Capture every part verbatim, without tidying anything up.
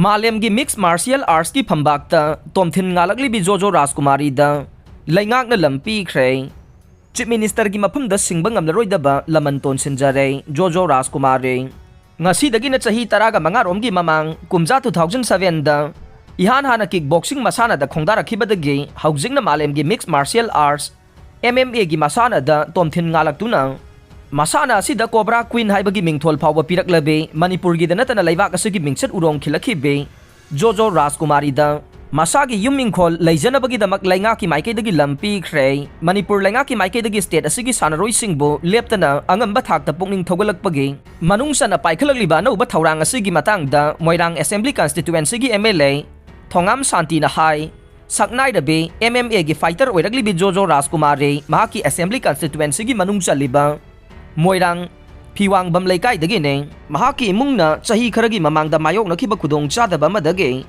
ꯃꯥꯂꯦꯝꯒꯤ mix martial ꯑꯥꯔꯠꯁꯀꯤ ꯐꯝꯕꯥꯛꯇ ꯇꯣꯝꯊꯤꯟ ꯉꯥꯂꯛꯂꯤꯕꯤ ꯖꯣꯖꯣ ꯔꯥꯖꯀꯨꯃꯥꯔꯤꯗ ꯂꯩꯉꯥꯛꯅ ꯂꯝ ꯄꯤꯈ꯭ꯔꯦ꯫ ꯆꯤꯐ ꯃꯤꯅꯤꯁꯇꯔꯒꯤ ꯃꯐꯝꯗ ꯁꯤꯡꯕ ꯉꯝꯂꯔꯣꯏꯗꯕ ꯂꯃꯟ ꯇꯣꯟꯁꯤꯟꯖꯔꯦ ꯖꯣꯖꯣ ꯔꯥꯖꯀꯨꯃꯥꯔꯤ꯫ ꯉꯁꯤꯗꯒꯤꯅ ꯆꯍꯤ ꯇꯔꯥꯒ ꯃꯉꯥꯔꯣꯝꯒꯤ ꯃꯃꯥꯡ ꯀꯨꯝꯖꯥ ꯇꯨ ꯊꯥꯎꯖꯟ ꯁꯚꯦꯟꯗ ꯏꯍꯥꯟ ꯍꯥꯟꯅ ꯀꯤꯛ ꯕꯣꯛꯁꯤꯡ ꯃꯁꯥꯟꯅꯗ ꯈꯣꯡꯗꯥꯔꯛꯈꯤꯕꯗꯒꯤ ꯍꯧꯖꯤꯛꯅ ꯃꯥꯂꯦꯝꯒꯤ mix martial arts, M M ꯑꯦꯒꯤ ꯃꯁꯥꯟꯅꯗ ꯇꯣꯝꯊꯤꯟ ꯉꯥꯂꯛꯇꯨꯅ ꯃꯁꯥꯟꯅ ꯑꯁꯤꯗ ꯀꯣꯕ꯭ꯔꯥ ꯀ꯭ꯋꯤꯟ ꯍꯥꯏꯕꯒꯤ ꯃꯤꯡꯊꯣꯜ ꯐꯥꯎꯕ ꯄꯤꯔꯛꯂꯕꯤ ꯃꯅꯤꯄꯨꯔꯒꯤꯗ ꯅꯠꯇꯅ ꯂꯩꯕꯥꯛ ꯑꯁꯤꯒꯤ ꯃꯤꯡꯆꯠ ꯎꯔꯣꯡꯈꯤꯜꯂꯛꯈꯤꯕꯤ ꯖꯣꯖꯣ ꯔꯥꯖꯀꯨꯃꯥꯔꯤꯗ ꯃꯁꯥꯒꯤ ꯌꯨꯝ ꯏꯪꯈꯣꯜ ꯂꯩꯖꯅꯕꯒꯤꯗꯃꯛ ꯂꯩꯉꯥꯛꯀꯤ ꯃꯥꯏꯀꯩꯗꯒꯤ ꯂꯝ ꯄꯤꯈ꯭ꯔꯦ꯫ ꯃꯅꯤꯄꯨꯔ ꯂꯩꯉꯥꯛꯀꯤ ꯃꯥꯏꯀꯩꯗꯒꯤ ꯁ꯭ꯇꯦꯠ ꯑꯁꯤꯒꯤ ꯁꯥꯟꯅꯔꯣꯏꯁꯤꯡꯕꯨ ꯂꯦꯞꯇꯅ ꯑꯉꯝꯕ ꯊꯥꯛꯇ ꯄꯨꯛꯅꯤꯡ ꯊꯧꯒꯠꯂꯛꯄꯒꯤ ꯃꯅꯨꯡ ꯆꯟꯅ ꯄꯥꯏꯈꯠꯂꯛꯂꯤꯕ ꯑꯅꯧꯕ ꯊꯧꯔꯥꯡ ꯑꯁꯤꯒꯤ ꯃꯇꯥꯡꯗ ꯃꯣꯏꯔꯥꯡ ꯑꯦꯁꯦꯝꯕ꯭ꯂꯤ ꯀꯟꯁꯇꯤꯇ꯭ꯋꯦꯟꯁꯤꯒꯤ ꯑꯦꯝ ꯑꯦꯜ ꯑꯦ ꯊꯣꯉꯥꯝ ꯁꯥꯟꯇꯤꯅ ꯍꯥꯏ, ꯁꯛꯅꯥꯏꯔꯕꯤ ꯑꯦꯝ ꯑꯦꯝ ꯑꯦꯒꯤ ꯐꯥꯏꯇꯔ ꯑꯣꯏꯔꯛꯂꯤꯕꯤ ꯖꯣꯖꯣ ꯔꯥꯖꯀꯨꯃꯥꯔꯤ ꯃꯍꯥꯛꯀꯤ ꯑꯦꯁꯦꯝꯕ꯭ꯂꯤ ꯀꯟꯁꯇꯤꯇ꯭ꯋꯦꯟꯁꯤꯒꯤ ꯃꯅꯨꯡ ꯆꯜꯂꯤꯕ ꯃꯣꯏꯔꯥꯡ ꯐꯤꯋꯥꯡꯕꯝ ꯂꯩꯀꯥꯏꯗꯒꯤꯅꯤ꯫ ꯃꯍꯥꯛꯀꯤ ꯏꯃꯨꯡꯅ ꯆꯍꯤ ꯈꯔꯒꯤ ꯃꯃꯥꯡꯗ ꯃꯥꯌꯣꯛꯅꯈꯤꯕ ꯈꯨꯗꯣꯡꯆꯥꯗꯕ ꯑꯃꯗꯒꯤ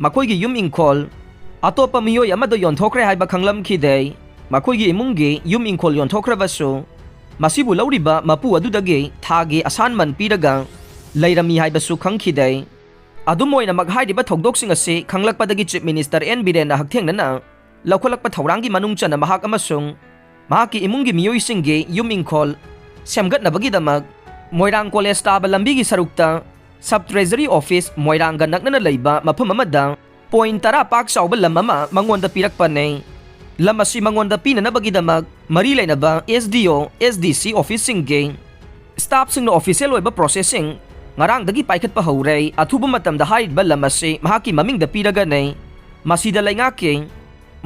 ꯃꯈꯣꯏꯒꯤ ꯌꯨꯝ ꯏꯪꯈꯣꯜ ꯑꯇꯣꯞꯄ ꯃꯤꯑꯣꯏ ꯑꯃꯗ ꯌꯣꯟꯊꯣꯛꯈ꯭ꯔꯦ ꯍꯥꯏꯕ ꯈꯪꯂꯝꯈꯤꯗꯦ꯫ ꯃꯈꯣꯏꯒꯤ ꯏꯃꯨꯡꯒꯤ ꯌꯨꯝ ꯏꯪꯈꯣꯜ ꯌꯣꯟꯊꯣꯛꯈ꯭ꯔꯕꯁꯨ, ꯃꯁꯤꯕꯨ ꯂꯧꯔꯤꯕ ꯃꯄꯨ ꯑꯗꯨꯗꯒꯤ ꯊꯥꯒꯤ ꯑꯁꯥꯟꯃꯟ ꯄꯤꯔꯒ ꯂꯩꯔꯝꯃꯤ ꯍꯥꯏꯕꯁꯨ ꯈꯪꯈꯤꯗꯦ꯫ ꯑꯗꯨꯝ ꯑꯣꯏꯅꯃꯛ, ꯍꯥꯏꯔꯤꯕ ꯊꯧꯗꯣꯛꯁꯤꯡ ꯑꯁꯤ ꯈꯪꯂꯛꯄꯗꯒꯤ ꯆꯤꯐ ꯃꯤꯅꯤꯁꯇꯔ ꯑꯦꯟ ꯕꯤꯔꯦꯟꯅ ꯍꯛꯊꯦꯡꯅꯅ ꯂꯧꯈꯠꯂꯛꯄ ꯊꯧꯔꯥꯡꯒꯤ ꯃꯅꯨꯡ ꯆꯟꯅ ꯃꯍꯥꯛ ꯑꯃꯁꯨꯡ ꯃꯍꯥꯛꯀꯤ ꯏꯃꯨꯡꯒꯤ ꯃꯤꯑꯣꯏꯁꯤꯡꯒꯤ ꯌꯨꯝ ꯏꯪꯈꯣꯜ ꯁꯦꯝꯒꯠꯅꯕꯒꯤꯗꯃꯛ ꯃꯣꯏꯔꯥꯡ ꯀꯣꯂꯦꯖ ꯇꯥꯕ ꯂꯝꯕꯤꯒꯤ ꯁꯔꯨꯛꯇ ꯁꯕ ꯇ꯭ꯔꯦꯖꯔꯤ ꯑꯣꯐꯤꯁ ꯃꯣꯏꯔꯥꯡꯒ ꯅꯛꯅꯅ ꯂꯩꯕ ꯃꯐꯝ ꯑꯃꯗ ꯄꯣꯏꯟ ꯇꯔꯥ ꯄꯥꯛ ꯆꯥꯎꯕ ꯂꯝ ꯑꯃ ꯃꯉꯣꯟꯗ ꯄꯤꯔꯛꯄꯅꯤ꯫ ꯂꯝ ꯑꯁꯤ ꯃꯉꯣꯟꯗ ꯄꯤꯅꯅꯕꯒꯤꯗꯃꯛ ꯃꯔꯤ ꯂꯩꯅꯕ ꯑꯦꯁ ꯗꯤ ꯑꯣ, ꯑꯦꯁ ꯗꯤ ꯁꯤ ꯑꯣꯐꯤꯁꯁꯤꯡꯒꯤ ꯁ꯭ꯇꯥꯐꯁꯤꯡꯅ ꯑꯣꯐꯤꯁꯤꯌꯦꯜ ꯑꯣꯏꯕ ꯄ꯭ꯔꯣꯁꯦꯁꯁꯤꯡ ꯉꯔꯥꯡꯗꯒꯤ ꯄꯥꯏꯈꯠꯄ ꯍꯧꯔꯦ꯫ ꯑꯊꯨꯕ ꯃꯇꯝꯗ ꯍꯥꯏꯔꯤꯕ ꯂꯝ ꯑꯁꯤ ꯃꯍꯥꯛꯀꯤ ꯃꯃꯤꯡꯗ ꯄꯤꯔꯒꯅꯤ꯫ ꯃꯁꯤꯗ ꯂꯩꯉꯥꯛꯀꯤ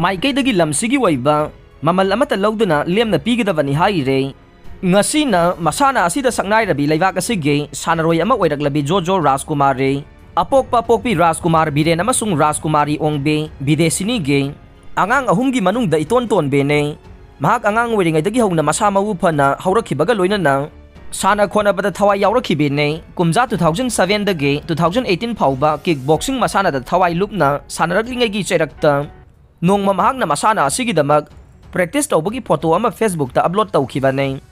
ꯃꯥꯏꯀꯩꯗꯒꯤ ꯂꯝꯁꯤꯒꯤ ꯑꯣꯏꯕ ꯃꯃꯜ ꯑꯃꯠꯇ ꯂꯧꯗꯨꯅ ꯂꯦꯝꯅ ꯄꯤꯒꯗꯕꯅꯤ ꯍꯥꯏꯔꯦ꯫ ꯉꯁꯤꯅ ꯃꯁꯥꯟꯅ ꯑꯁꯤꯗ ꯁꯛꯅꯥꯏꯔꯕꯤ ꯂꯩꯕꯥꯛ ꯑꯁꯤꯒꯤ ꯁꯥꯟꯅꯔꯣꯏ ꯑꯃ ꯑꯣꯏꯔꯛꯂꯕꯤ ꯖꯣꯖꯣ ꯔꯥꯖꯀꯨꯃꯥꯔꯤ, ꯑꯄꯣꯛꯄ ꯑꯄꯣꯛꯄꯤ ꯔꯥꯖꯀꯨꯃꯥꯔ ꯕꯤꯔꯦꯟ ꯑꯃꯁꯨꯡ ꯔꯥꯖꯀꯨꯃꯥꯔꯤ ꯑꯣꯡꯕꯤ ꯕꯤꯗꯦꯁꯤꯅꯤꯒꯤ ꯑꯉꯥꯡ ꯑꯍꯨꯝꯒꯤ ꯃꯅꯨꯡꯗ ꯏꯇꯣꯟ ꯇꯣꯟꯕꯤꯅꯤ꯫ ꯃꯍꯥꯛ ꯑꯉꯥꯡ ꯑꯣꯏꯔꯤꯉꯩꯗꯒꯤ ꯍꯧꯅ ꯃꯁꯥ ꯃꯎ ꯐꯅ ꯍꯧꯔꯛꯈꯤꯕꯒ ꯂꯣꯏꯅꯅ ꯁꯥꯟꯅ ꯈꯣꯠꯅꯕꯗ ꯊꯋꯥꯏ ꯌꯥꯎꯔꯛꯈꯤꯕꯅꯤ꯫ ꯀꯨꯝꯖꯥ ꯇꯨ ꯊꯥꯎꯖꯟ ꯁꯚꯦꯟꯗꯒꯤ ꯇꯨ ꯊꯥꯎꯖꯟ ꯑꯩꯠꯇꯤꯟ ꯐꯥꯎꯕ ꯀꯤꯛ ꯕꯣꯛꯁꯤꯡ ꯃꯁꯥꯟꯅꯗ ꯊꯋꯥꯏ ꯂꯨꯞꯅ ꯁꯥꯟꯅꯔꯛꯂꯤꯉꯩꯒꯤ ꯆꯩꯔꯛꯇ ꯅꯣꯡꯃ ꯃꯍꯥꯛꯅ ꯃꯁꯥꯟꯅ ꯑꯁꯤꯒꯤꯗꯃꯛ ꯄ꯭ꯔꯦꯛꯇꯤꯁ ꯇꯧꯕꯒꯤ ꯐꯣꯇꯣ ꯑꯃ ꯐꯦꯁꯕꯨꯛꯇ ꯑꯞꯂꯣꯗ ꯇꯧꯈꯤꯕꯅꯤ꯫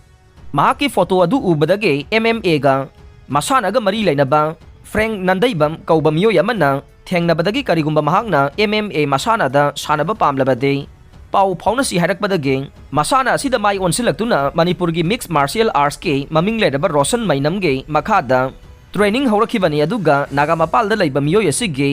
ꯃꯍꯥꯛꯀꯤ ꯐꯣꯇꯣ ꯑꯗꯨ ꯎꯕꯗꯒꯤ ꯑꯦꯝ ꯑꯦꯝ ꯑꯦꯒ ꯃꯁꯥꯟꯅꯒ ꯃꯔꯤ ꯂꯩꯅꯕ ꯐ꯭ꯔꯦꯡ ꯅꯟꯗꯩꯕꯝ ꯀꯧꯕ ꯃꯤꯑꯣꯏ ꯑꯃꯅ ꯊꯦꯡꯅꯕꯗꯒꯤ ꯀꯔꯤꯒꯨꯝꯕ ꯃꯍꯥꯛꯅ M M A ꯃꯁꯥꯟꯅꯗ ꯁꯥꯟꯅꯕ ꯄꯥꯝꯂꯕꯗꯤ ꯄꯥꯎ ꯐꯥꯎꯅꯁꯤ ꯍꯥꯏꯔꯛꯄꯗꯒꯤ ꯃꯁꯥꯟꯅ ꯑꯁꯤꯗ ꯃꯥꯏ ꯑꯣꯟꯁꯤꯜꯂꯛꯇꯨꯅ ꯃꯅꯤꯄꯨꯔꯒꯤ Mixed Martial Artsꯀꯤ ꯃꯃꯤꯡ ꯂꯩꯔꯕ ꯔꯣꯁꯟ ꯃꯩꯅꯝꯒꯤ ꯃꯈꯥꯗ training ꯍꯧꯔꯛꯈꯤꯕꯅꯤ꯫ ꯑꯗꯨꯒ ꯅꯥꯒꯥꯃꯄꯥꯜꯗ ꯂꯩꯕ ꯃꯤꯑꯣꯏ ꯑꯁꯤꯒꯤ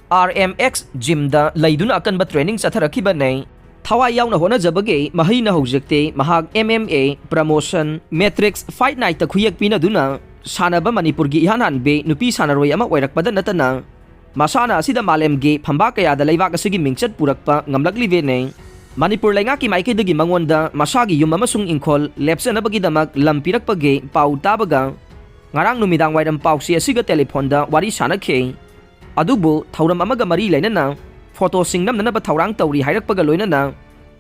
R M X gymꯗ ꯂꯩꯗꯨꯅ ꯑꯀꯟꯕ training ꯆꯠꯊꯔꯛꯈꯤꯕꯅꯤ꯫ ꯊꯋꯥꯏ ꯌꯥꯎꯅ ꯍꯣꯠꯅꯖꯕꯒꯤ ꯃꯍꯩꯅ ꯍꯧꯖꯤꯛꯇꯤ ꯃꯍꯥꯛ M M A promotion Matrix Fight Nightꯇ ꯈꯨꯌꯦꯛ ꯄꯤꯅꯗꯨꯅ ꯁꯥꯟꯅꯕ ꯃꯅꯤꯄꯨꯔꯒꯤ ꯏꯍꯥꯟ ꯍꯥꯟꯕꯤ ꯅꯨꯄꯤ ꯁꯥꯟꯅꯔꯣꯏ ꯑꯃ ꯑꯣꯏꯔꯛꯄꯗ ꯅꯠꯇꯅ ꯃꯁꯥꯟꯅ ꯑꯁꯤꯗ ꯃꯥꯂꯦꯝꯒꯤ ꯐꯝꯕꯥꯛ ꯀꯌꯥꯗ ꯂꯩꯕꯥꯛ ꯑꯁꯤꯒꯤ ꯃꯤꯡꯆꯠ ꯄꯨꯔꯛꯄ ꯉꯝꯂꯛꯂꯤꯕꯅꯤ꯫ ꯃꯅꯤꯄꯨꯔ ꯂꯩꯉꯥꯛꯀꯤ ꯃꯥꯏꯀꯩꯗꯒꯤ ꯃꯉꯣꯟꯗ ꯃꯁꯥꯒꯤ ꯌꯨꯝ ꯑꯃꯁꯨꯡ ꯏꯪꯈꯣꯜ ꯂꯦꯞꯆꯅꯕꯒꯤꯗꯃꯛ ꯂꯝ ꯄꯤꯔꯛꯄꯒꯤ ꯄꯥꯎ ꯇꯥꯕꯒ ꯉꯔꯥꯡ ꯅꯨꯃꯤꯗꯥꯡ ꯋꯥꯏꯔꯝ ꯄꯥꯎꯆꯦ ꯑꯁꯤꯒ ꯇꯦꯂꯤꯐꯣꯟꯗ ꯋꯥꯔꯤ ꯁꯥꯅꯈꯤ꯫ ꯑꯗꯨꯕꯨ ꯊꯧꯔꯝ ꯑꯃꯒ ꯃꯔꯤ ꯂꯩꯅꯅ ꯐꯣꯇꯣꯁꯤꯡ ꯅꯝꯅꯅꯕ ꯊꯧꯔꯥꯡ ꯇꯧꯔꯤ ꯍꯥꯏꯔꯛꯄꯒ ꯂꯣꯏꯅꯅ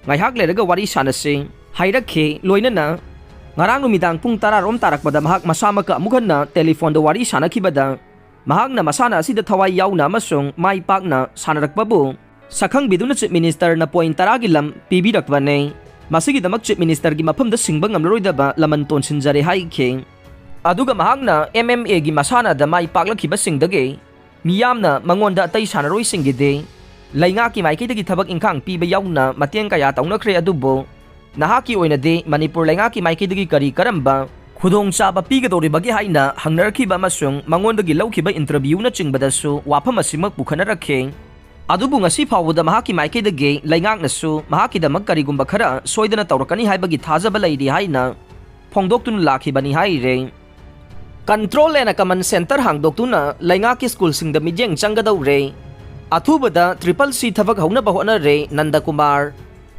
ꯉꯥꯏꯍꯥꯛ ꯂꯩꯔꯒ ꯋꯥꯔꯤ ꯁꯥꯟꯅꯁꯤ ꯍꯥꯏꯔꯛꯈꯤ꯫ ꯂꯣꯏꯅꯅ ꯉꯔꯥꯡ ꯅꯨꯃꯤꯗꯥꯡ ꯄꯨꯡ ꯇꯔꯥ ꯔꯣꯝ ꯇꯥꯔꯛꯄꯗ ꯃꯍꯥꯛ ꯃꯁꯥꯃꯛꯀ ꯑꯃꯨꯛ ꯍꯟꯅ ꯇꯦꯂꯤꯐꯣꯟꯗ ꯋꯥꯔꯤ ꯁꯥꯟꯅꯈꯤꯕꯗ ꯃꯍꯥꯛꯅ ꯃꯁꯥꯟꯅ ꯑꯁꯤꯗ ꯊꯋꯥꯏ ꯌꯥꯎꯅ ꯑꯃꯁꯨꯡ ꯃꯥꯏ ꯄꯥꯛꯅ ꯁꯥꯟꯅꯔꯛꯄꯕꯨ ꯁꯛꯈꯪꯕꯤꯗꯨꯅ Chief Ministerꯅ point ꯇꯔꯥꯒꯤ ꯂꯝ ꯄꯤꯕꯤꯔꯛꯄꯅꯤ꯫ ꯃꯁꯤꯒꯤꯗꯃꯛ Chief Ministerꯒꯤ ꯃꯐꯝꯗ ꯁꯤꯡꯕ ꯉꯝꯂꯔꯣꯏꯗꯕ ꯂꯃꯟ ꯇꯣꯟꯁꯤꯟꯖꯔꯦ ꯍꯥꯏꯈꯤ꯫ ꯑꯗꯨꯒ ꯃꯍꯥꯛꯅ M M Aꯒꯤ ꯃꯁꯥꯟꯅꯗ ꯃꯥꯏ ꯄꯥꯛꯂꯛꯈꯤꯕꯁꯤꯡꯗꯒꯤ ꯃꯤꯌꯥꯝꯅ ꯃꯉꯣꯟꯗ ꯑꯇꯩ ꯁꯥꯟꯅꯔꯣꯏꯁꯤꯡꯒꯤꯗꯤ ꯂꯩꯉꯥꯛꯀꯤ ꯃꯥꯏꯀꯩꯗꯒꯤ ꯊꯕꯛ ꯏꯪꯈꯥꯡ ꯄꯤꯕ ꯌꯥꯎꯅ ꯃꯇꯦꯡ ꯀꯌꯥ ꯇꯧꯅꯈ꯭ꯔꯦ, ꯑꯗꯨꯕꯨ ꯅꯍꯥꯛꯀꯤ ꯑꯣꯏꯅꯗꯤ ꯃꯅꯤꯄꯨꯔ ꯂꯩꯉꯥꯛꯀꯤ ꯃꯥꯏꯀꯩꯗꯒꯤ ꯀꯔꯤ ꯀꯔꯝꯕ ꯈꯨꯗꯣꯡꯆꯥꯕ ꯄꯤꯒꯗꯧꯔꯤꯕꯒꯦ ꯍꯥꯏꯅ ꯍꯪꯅꯔꯛꯈꯤꯕ ꯑꯃꯁꯨꯡ ꯃꯉꯣꯟꯗꯒꯤ ꯂꯧꯈꯤꯕ interviewꯅꯆꯤꯡꯕꯗꯁꯨ ꯋꯥꯐꯝ ꯑꯁꯤꯃꯛ ꯄꯨꯈꯠꯅꯔꯛꯈꯤ꯫ ꯑꯗꯨꯕꯨ ꯉꯁꯤ ꯐꯥꯎꯕꯗ ꯃꯍꯥꯛꯀꯤ ꯃꯥꯏꯀꯩꯗꯒꯤ ꯂꯩꯉꯥꯛꯅꯁꯨ ꯃꯍꯥꯛꯀꯤꯗꯃꯛ ꯀꯔꯤꯒꯨꯝꯕ ꯈꯔ ꯁꯣꯏꯗꯅ ꯇꯧꯔꯛꯀꯅꯤ ꯍꯥꯏꯕꯒꯤ ꯊꯥꯖꯕ ꯂꯩꯔꯤ ꯍꯥꯏꯅ ꯐꯣꯡꯗꯣꯛꯇꯨꯅ ꯂꯥꯛꯈꯤꯕꯅꯤ ꯍꯥꯏꯔꯦ꯫ Control and Command Centre ꯍꯥꯡꯗꯣꯛꯇꯨꯅ ꯂꯩꯉꯥꯛꯀꯤ ꯁ꯭ꯀꯨꯜꯁꯤꯡꯗ ꯃꯤꯠꯌꯦꯡ ꯆꯪꯒꯗꯧꯔꯦ꯫ ꯑꯊꯨꯕꯗ Triple C ꯊꯕꯛ ꯍꯧꯅꯕ ꯍꯣꯠꯅꯔꯦ ꯅꯟꯗꯀꯨꯃꯥꯔ꯫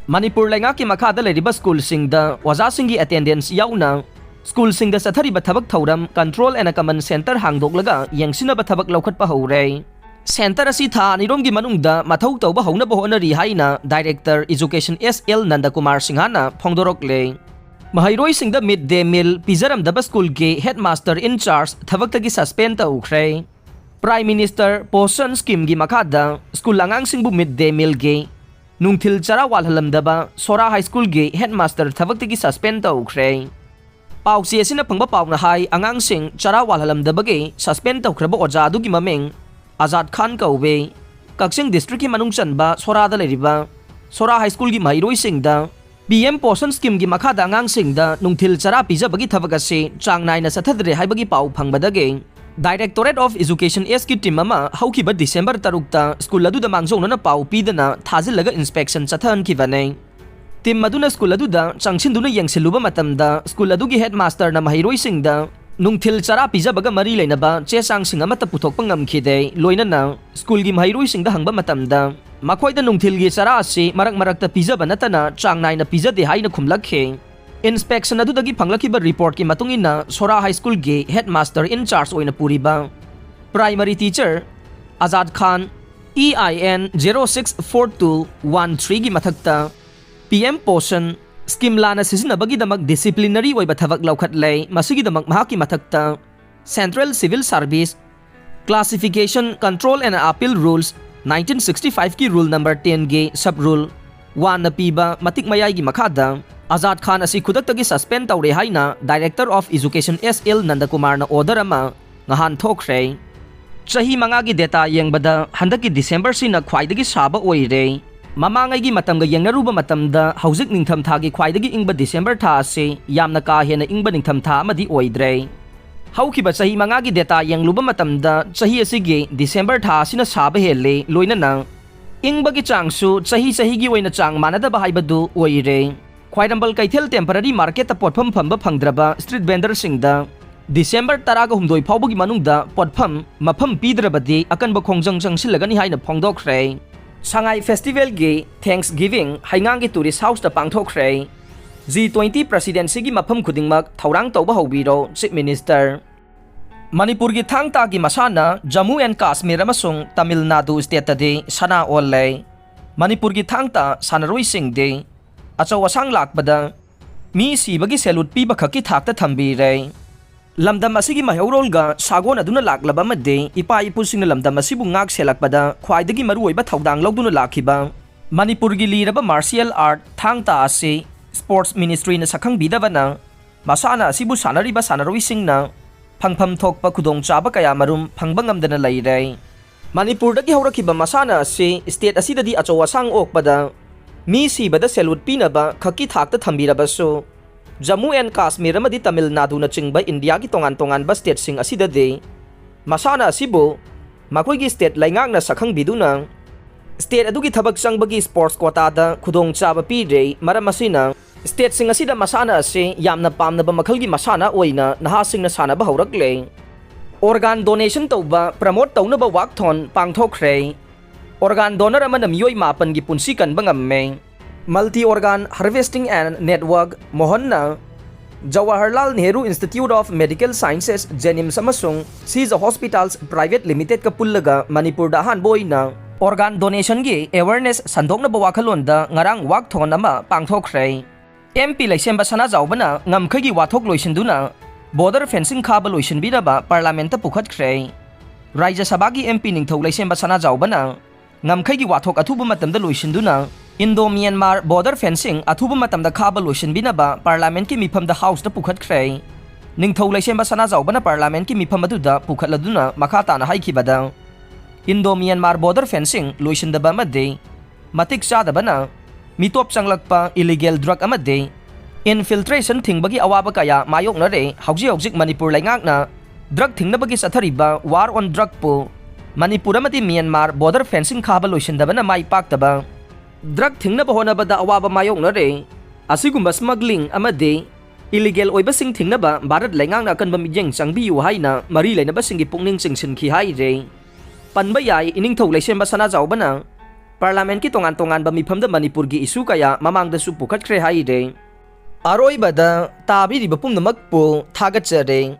ꯃꯅꯤꯄꯨꯔ ꯂꯩꯉꯥꯛꯀꯤ ꯃꯈꯥꯗ ꯂꯩꯔꯤꯕ ꯁ꯭ꯀꯨꯜꯁꯤꯡꯗ ꯑꯣꯖꯥꯁꯤꯡꯒꯤ attendance ꯌꯥꯎꯅ ꯁ꯭ꯀꯨꯜꯁꯤꯡꯗ ꯆꯠꯊꯔꯤꯕ ꯊꯕꯛ ꯊꯧꯔꯝ Control and Command Centre ꯍꯥꯡꯗꯣꯛꯂꯒ ꯌꯦꯡꯁꯤꯟꯅꯕ ꯊꯕꯛ ꯂꯧꯈꯠꯄ ꯍꯧꯔꯦ꯫ Centre ꯑꯁꯤ ꯊꯥ ꯑꯅꯤꯔꯣꯝꯒꯤ ꯃꯅꯨꯡꯗ ꯃꯊꯧ ꯇꯧꯕ ꯍꯧꯅꯕ ꯍꯣꯠꯅꯔꯤ ꯍꯥꯏꯅ Director Education S L ꯅꯟꯗꯀꯨꯃꯥꯔ ꯁꯤꯡꯍꯅ ꯐꯣꯡꯗꯣꯔꯛꯂꯦ꯫ ꯃꯍꯩꯔꯣꯏꯁꯤꯡꯗ mid day meal ꯄꯤꯖꯔꯝꯗꯕ ꯁ꯭ꯀꯨꯜꯒꯤ headmaster in charge ꯊꯕꯛꯇꯒꯤ suspend ꯇꯧꯈ꯭ꯔꯦ꯫ Prime Minister Poshan Schemeꯒꯤ ꯃꯈꯥꯗ ꯁ꯭ꯀꯨꯜ ꯑꯉꯥꯡꯁꯤꯡꯕꯨ mid day mealꯒꯤ ꯅꯨꯡꯊꯤꯜ ꯆꯔꯥ ꯋꯥꯜꯍꯜꯂꯝꯗꯕ ꯁꯣꯔꯥ High Schoolꯒꯤ headmaster ꯊꯕꯛꯇꯒꯤ suspend ꯇꯧꯈ꯭ꯔꯦ꯫ ꯄꯥꯎꯆꯦ ꯑꯁꯤꯅ ꯐꯪꯕ ꯄꯥꯎꯅ ꯍꯥꯏ, ꯑꯉꯥꯡꯁꯤꯡ ꯆꯔꯥ ꯋꯥꯜꯍꯜꯂꯝꯗꯕꯒꯤ suspend ꯇꯧꯈ꯭ꯔꯕ ꯑꯣꯖꯥ ꯑꯗꯨꯒꯤ ꯃꯃꯤꯡ ꯑꯖꯥꯗ ꯈꯥꯟ ꯀꯧꯋꯦ꯫ ꯀꯛꯆꯤꯡ district ꯀꯤ ꯃꯅꯨꯡ ꯆꯟꯕ ꯁꯣꯔꯥꯗ ꯂꯩꯔꯤꯕ ꯁꯣꯔꯥ high school ꯒꯤ ꯃꯍꯩꯔꯣꯏꯁꯤꯡꯗ P M Poshan scheme ꯒꯤ ꯃꯈꯥꯗ ꯑꯉꯥꯡꯁꯤꯡꯗ ꯅꯨꯡꯊꯤꯜ ꯆꯔꯥ ꯄꯤꯖꯕꯒꯤ ꯊꯕꯛ ꯑꯁꯤ ꯆꯥꯡ ꯅꯥꯏꯅ ꯆꯠꯊꯗ꯭ꯔꯦ ꯍꯥꯏꯕꯒꯤ ꯄꯥꯎ ꯐꯪꯕꯗꯒꯤ Directorate of Education S ꯀꯤ team ꯑꯃ ꯍꯧꯈꯤꯕ December ꯇꯔꯨꯛꯇ school ꯑꯗꯨꯗ ꯃꯥꯡꯖꯧꯅꯅ ꯄꯥꯎ ꯄꯤꯗꯅ ꯊꯥꯖꯤꯜꯂꯒ inspection ꯆꯠꯊꯍꯟꯈꯤꯕꯅꯤ꯫ Team ꯑꯗꯨꯅ school ꯑꯗꯨꯗ ꯆꯪꯁꯤꯟꯗꯨꯅ ꯌꯦꯡꯁꯤꯜꯂꯨꯕ ꯃꯇꯝꯗ school ꯑꯗꯨꯒꯤ headmaster ꯅ ꯃꯍꯩꯔꯣꯏꯁꯤꯡꯗ ꯅꯨꯡꯊꯤꯜ ꯆꯔꯥ ꯄꯤꯖꯕꯒ ꯃꯔꯤ ꯂꯩꯅꯕ ꯆꯦ ꯆꯥꯡꯁꯤꯡ ꯑꯃꯠꯇ ꯄꯨꯊꯣꯛꯄ ꯉꯝꯈꯤꯗꯦ꯫ ꯂꯣꯏꯅꯅ school ꯒꯤ ꯃꯍꯩꯔꯣꯏꯁꯤꯡꯗ ꯍꯪꯕ ꯃꯇꯝꯗ ꯃꯈꯣꯏꯗ ꯅꯨꯡꯊꯤꯜꯒꯤ ꯆꯔꯥ ꯑꯁꯤ ꯃꯔꯛ ꯃꯔꯛꯇ ꯄꯤꯖꯕ ꯅꯠꯇꯅ ꯆꯥꯡ ꯅꯥꯏꯅ ꯄꯤꯖꯗꯦ ꯍꯥꯏꯅ ꯈꯨꯝꯂꯛꯈꯤ꯫ Inspection ꯑꯗꯨꯗꯒꯤ ꯐꯪꯂꯛꯈꯤꯕ report ꯀꯤ ꯃꯇꯨꯡ ꯏꯟꯅ ꯁꯣꯔꯥ high school ꯒꯤ headmaster in charge ꯑꯣꯏꯅ ꯄꯨꯔꯤꯕ primary teacher Azad Khan, E I N zero six four two one three ꯒꯤ ꯃꯊꯛꯇ P M Poshan scheme ꯂꯥꯟꯅ ꯁꯤꯖꯤꯟꯅꯕꯒꯤꯗꯃꯛ disciplinary ꯑꯣꯏꯕ ꯊꯕꯛ ꯂꯧꯈꯠꯂꯦ꯫ ꯃꯁꯤꯒꯤꯗꯃꯛ ꯃꯍꯥꯛꯀꯤ ꯃꯊꯛꯇ Central Civil Service Classification Control and Appeal Rules nineteen sixty five ꯀꯤ rule number ten ꯒꯤ sub rule one ꯅ ꯄꯤꯕ ꯃꯇꯤꯛ ꯃꯌꯥꯏꯒꯤ ꯃꯈꯥꯗ ꯑꯖꯥꯗ ꯈꯥꯟ ꯑꯁꯤ ꯈꯨꯗꯛꯇꯒꯤ suspend ꯇꯧꯔꯦ ꯍꯥꯏꯅ Director of Education S L ꯅꯟꯗꯀꯨꯃꯥꯔꯅ order ꯑꯃ ꯉꯍꯥꯟ ꯊꯣꯛꯈ꯭ꯔꯦ꯫ ꯆꯍꯤ ꯃꯉꯥꯒꯤ data ꯌꯦꯡꯕꯗ ꯍꯟꯗꯛꯀꯤ December ꯁꯤꯅ ꯈ꯭ꯋꯥꯏꯗꯒꯤ ꯁꯥꯕ ꯑꯣꯏꯔꯦ꯫ ꯃꯃꯥꯡꯉꯩꯒꯤ ꯃꯇꯝꯒ ꯌꯦꯡꯅꯔꯨꯕ ꯃꯇꯝꯗ ꯍꯧꯖꯤꯛ ꯅꯤꯡꯊꯝꯊꯥꯒꯤ ꯈ꯭ꯋꯥꯏꯗꯒꯤ ꯏꯪꯕ December ꯊꯥ ꯑꯁꯤ ꯌꯥꯝꯅ ꯀꯥ ꯍꯦꯟꯅ ꯏꯪꯕ ꯅꯤꯡꯊꯝꯊꯥ ꯑꯃꯗꯤ ꯑꯣꯏꯗ꯭ꯔꯦ꯫ ꯍꯧꯈꯤꯕ ꯆꯍꯤ ꯃꯉꯥꯒꯤ data ꯌꯦꯡꯂꯨꯕ ꯃꯇꯝꯗ ꯆꯍꯤ ꯑꯁꯤꯒꯤ December ꯊꯥ ꯑꯁꯤꯅ ꯁꯥꯕ ꯍꯦꯜꯂꯤ, ꯂꯣꯏꯅꯅ ꯏꯪꯕꯒꯤ ꯆꯥꯡꯁꯨ ꯆꯍꯤ ꯆꯍꯤꯒꯤ ꯑꯣꯏꯅ ꯆꯥꯡ ꯃꯥꯟꯅꯗꯕ ꯍꯥꯏꯕꯗꯨ ꯑꯣꯏꯔꯦ꯫ ꯈ꯭ꯋꯥꯏꯔꯝꯕꯟ ꯀꯩꯊꯦꯜ temporary market ꯇ ꯄꯣꯠꯐꯝ ꯐꯝꯕ ꯐꯪꯗ꯭ꯔꯕ street vendor ꯁꯤꯡꯗ December ꯇꯔꯥꯒ ꯍꯨꯝꯗꯣꯏ ꯐꯥꯎꯕꯒꯤ ꯃꯅꯨꯡꯗ ꯄꯣꯠꯐꯝ ꯃꯐꯝ ꯄꯤꯗ꯭ꯔꯕꯗꯤ ꯑꯀꯟꯕ ꯈꯣꯡꯖꯪ ꯆꯪꯁꯤꯜꯂꯒꯅꯤ ꯍꯥꯏꯅ ꯐꯣꯡꯗꯣꯛꯈ꯭ꯔꯦ꯫ ꯁꯉꯥꯏ festival ꯒꯤ Thanksgiving ꯍꯩꯉꯥꯡꯒꯤ tourist house ꯇ ꯄꯥꯡꯊꯣꯛꯈ꯭ꯔꯦ꯫ G twenty presidency ꯒꯤ ꯃꯐꯝ ꯈꯨꯗꯤꯡꯃꯛ ꯊꯧꯔꯥꯡ ꯇꯧꯕ ꯍꯧꯕꯤꯔꯣ, Chief Minister꯫ ꯃꯅꯤꯄꯨꯔꯒꯤ ꯊꯥꯡ ꯇꯥꯒꯤ ꯃꯁꯥꯟꯅ ꯖꯝꯃꯨ and ꯀꯥꯁꯃꯤꯔ ꯑꯃꯁꯨꯡ ꯇꯥꯃꯤꯜ ꯅꯥꯗꯨ state ꯇꯗꯤ ꯁꯅꯥ ꯑꯣꯜꯂꯦ꯫ ꯃꯅꯤꯄꯨꯔꯒꯤ ꯊꯥꯡ ꯇꯥ ꯁꯥꯟꯅꯔꯣꯏꯁꯤꯡꯗꯤ ꯑꯆꯧ ꯑꯁꯥꯡ ꯂꯥꯛꯄꯗ ꯃꯤ ꯁꯤꯕꯒꯤ salute ꯄꯤꯕꯈꯛꯀꯤ ꯊꯥꯛꯇ ꯊꯝꯕꯤꯔꯦ꯫ ꯂꯝꯗꯝ ꯑꯁꯤꯒꯤ ꯃꯩꯍꯧꯔꯣꯜꯒ ꯁꯥꯒꯣꯟꯅꯗꯨꯅ ꯂꯥꯛꯂꯕ ꯑꯃꯗꯤ ꯏꯄꯥ ꯏꯄꯨꯁꯤꯡꯅ ꯂꯝꯗꯝ ꯑꯁꯤꯕꯨ ꯉꯥꯛ ꯁꯦꯜꯂꯛꯄꯗ ꯈ꯭ꯋꯥꯏꯗꯒꯤ ꯃꯔꯨꯑꯣꯏꯕ ꯊꯧꯗꯥꯡ ꯂꯧꯗꯨꯅ ꯂꯥꯛꯈꯤꯕ ꯃꯅꯤꯄꯨꯔꯒꯤ ꯂꯤꯔꯕ martial art ꯊꯥꯡ ꯇꯥ ꯑꯁꯤ sports ministry ꯅ ꯁꯛꯈꯪꯕꯤꯗꯕꯅ ꯃꯁꯥꯟꯅ ꯑꯁꯤꯕꯨ ꯁꯥꯟꯅꯔꯤꯕ ꯁꯥꯟꯅꯔꯣꯏꯁꯤꯡꯅ ꯐꯪꯐꯝ ꯊꯣꯛꯄ ꯈꯨꯗꯣꯡꯆꯥꯕ ꯀꯌꯥꯃꯔꯨꯝ ꯐꯪꯕ ꯉꯝꯗꯅ ꯂꯩꯔꯦ꯫ ꯃꯅꯤꯄꯨꯔꯗꯒꯤ ꯍꯧꯔꯛꯈꯤꯕ ꯃꯁꯥꯟꯅ ꯑꯁꯤ state ꯑꯁꯤꯗꯗꯤ ꯑꯆꯧ ꯑꯁꯥꯡ ꯑꯣꯛꯄꯗ ꯃꯤ ꯁꯤꯕꯗ salute ꯄꯤꯅꯕ ꯈꯛꯀꯤ ꯊꯥꯛꯇ ꯊꯝꯕꯤꯔꯕꯁꯨ, ꯖꯝꯃꯨ and ꯀꯥꯁꯃꯤꯔ ꯑꯃꯗꯤ ꯇꯥꯃꯤꯜ ꯅꯥꯗꯨꯅꯆꯤꯡꯕ ꯏꯟꯗꯤꯌꯥꯒꯤ ꯇꯣꯉꯥꯟ ꯇꯣꯉꯥꯟꯕ stateꯁꯤꯡ ꯑꯁꯤꯗꯗꯤ ꯃꯁꯥꯟꯅ ꯑꯁꯤꯕꯨ ꯃꯈꯣꯏꯒꯤ state ꯂꯩꯉꯥꯛꯅ ꯁꯛꯈꯪꯕꯤꯗꯨꯅ state ꯑꯗꯨꯒꯤ ꯊꯕꯛ ꯆꯪꯕꯒꯤ sports quotaꯗ ꯈꯨꯗꯣꯡꯆꯥꯕ ꯄꯤꯔꯦ꯫ ꯃꯔꯝ ꯑꯁꯤꯅ stateꯁꯤꯡ ꯑꯁꯤꯗ ꯃꯁꯥꯟꯅ ꯑꯁꯤ ꯌꯥꯝꯅ ꯄꯥꯝꯅꯕ ꯃꯈꯜꯒꯤ ꯃꯁꯥꯟꯅ ꯑꯣꯏꯅ ꯅꯍꯥꯁꯤꯡꯅ ꯁꯥꯟꯅꯕ ꯍꯧꯔꯛꯂꯦ꯫ Organ donation ꯇꯧꯕ promote ꯇꯧꯅꯕ walkathon ꯄꯥꯡꯊꯣꯛꯈ꯭ꯔꯦ꯫ Organ donor ꯑꯃꯅ ꯃꯤꯑꯣꯏ ꯃꯥꯄꯟꯒꯤ ꯄꯨꯟꯁꯤ ꯀꯟꯕ ꯉꯝꯃꯦ꯫ Multi Organ Harvesting and Network ꯃꯣꯍꯟꯅ Jawaharlal Nehru Institute of Medical Sciences, JNIMS ꯑꯃꯁꯨꯡ Sija Hospitals Private Limitedꯀ ꯄꯨꯜꯂꯒ ꯃꯅꯤꯄꯨꯔꯗ ꯑꯍꯥꯟꯕ ꯑꯣꯏꯅ organ donationꯒꯤ awareness ꯁꯟꯗꯣꯛꯅꯕ ꯋꯥꯈꯜꯂꯣꯟꯗ ꯉꯔꯥꯡ walkathon ꯑꯃ ꯄꯥꯡꯊꯣꯛꯈ꯭ꯔꯦ꯫ MP ꯂꯩꯁꯦꯝꯕ ꯁꯅꯥꯖꯥꯎꯕꯅ ꯉꯝꯈꯩꯒꯤ ꯋꯥꯊꯣꯛ ꯂꯣꯏꯁꯤꯟꯗꯨꯅ border fencing ꯈꯥꯕ ꯂꯣꯏꯁꯤꯟꯕꯤꯅꯕ parliamentꯇ ꯄꯨꯈꯠꯈ꯭ꯔꯦ꯫ ꯔꯥꯖ꯭ꯌ ꯁꯚꯥꯒꯤ MP ꯅꯤꯡꯊꯧ ꯂꯩꯁꯦꯝꯕ ꯁꯅꯥꯖꯥꯎꯕꯅ ꯉꯝꯈꯩꯒꯤ ꯋꯥꯊꯣꯛ ꯑꯊꯨꯕ ꯃꯇꯝꯗ ꯂꯣꯏꯁꯤꯟꯗꯨꯅ Indo Myanmar border fencing ꯑꯊꯨꯕ ꯃꯇꯝꯗ ꯈꯥꯕ ꯂꯣꯏꯁꯤꯟꯕꯤꯅꯕ parliamentꯀꯤ ꯃꯤꯐꯝꯗ houseꯇ ꯄꯨꯈꯠꯈ꯭ꯔꯦ꯫ ꯅꯤꯡꯊꯧ ꯂꯩꯁꯦꯝꯕ ꯁꯅꯥꯖꯥꯎꯕꯅ parliamentꯀꯤ ꯃꯤꯐꯝ ꯑꯗꯨꯗ ꯄꯨꯈꯠꯂꯗꯨꯅ ꯃꯈꯥ ꯇꯥꯅ ꯍꯥꯏꯈꯤꯕꯗ, Indo Myanmar border fencing ꯂꯣꯏꯁꯤꯟꯗꯕ ꯑꯃꯗꯤ ꯃꯇꯤꯛ ꯆꯥꯗꯕꯅ ꯃꯤꯇꯣꯞ ꯆꯪꯂꯛꯄ, illegal drug ꯑꯃꯗꯤ infiltration ꯊꯤꯡꯕꯒꯤ ꯑꯋꯥꯕ ꯀꯌꯥ ꯃꯥꯌꯣꯛꯅꯔꯦ꯫ ꯍꯧꯖꯤꯛ ꯍꯧꯖꯤꯛ ꯃꯅꯤꯄꯨꯔ ꯂꯩꯉꯥꯛꯅ drug ꯊꯤꯡꯅꯕꯒꯤ ꯆꯠꯊꯔꯤꯕ war on drugꯄꯨ ꯃꯅꯤꯄꯨꯔ ꯑꯃꯗꯤ ꯃ꯭ꯌꯥꯟꯃꯥꯔ border fencing ꯈꯥꯕ ꯂꯣꯏꯁꯤꯟꯗꯕꯅ ꯃꯥꯏ ꯄꯥꯛꯇꯕ, drug ꯊꯤꯡꯅꯕ ꯍꯣꯠꯅꯕꯗ ꯑꯋꯥꯕ ꯃꯥꯌꯣꯛꯅꯔꯦ꯫ ꯑꯁꯤꯒꯨꯝꯕ smuggling ꯑꯃꯗꯤ illegal ꯑꯣꯏꯕꯁꯤꯡ ꯊꯤꯡꯅꯕ ꯚꯥꯔꯠ ꯂꯩꯉꯥꯛꯅ ꯑꯀꯟꯕ ꯃꯤꯠꯌꯦꯡ ꯆꯪꯕꯤꯌꯨ ꯍꯥꯏꯅ ꯃꯔꯤ ꯂꯩꯅꯕꯁꯤꯡꯒꯤ ꯄꯨꯛꯅꯤꯡ ꯆꯤꯡꯁꯤꯟꯈꯤ ꯍꯥꯏꯔꯦ꯫ ꯄꯟꯕ ꯌꯥꯏ, ꯏꯅꯤꯡꯊꯧ ꯂꯩꯁꯦꯝꯕ ꯁꯅꯥꯖꯥꯎꯕꯅ parliamentꯀꯤ ꯇꯣꯉꯥꯟ ꯇꯣꯉꯥꯟꯕ ꯃꯤꯐꯝꯗ ꯃꯅꯤꯄꯨꯔꯒꯤ issue ꯀꯌꯥ ꯃꯃꯥꯡꯗꯁꯨ ꯄꯨꯈꯠꯈ꯭ꯔꯦ ꯍꯥꯏꯔꯦ꯫ ꯑꯔꯣꯏꯕꯗ ꯇꯥꯕꯤꯔꯤꯕ ꯄꯨꯝꯅꯃꯛꯄꯨ ꯊꯥꯒꯠꯆꯔꯤ꯫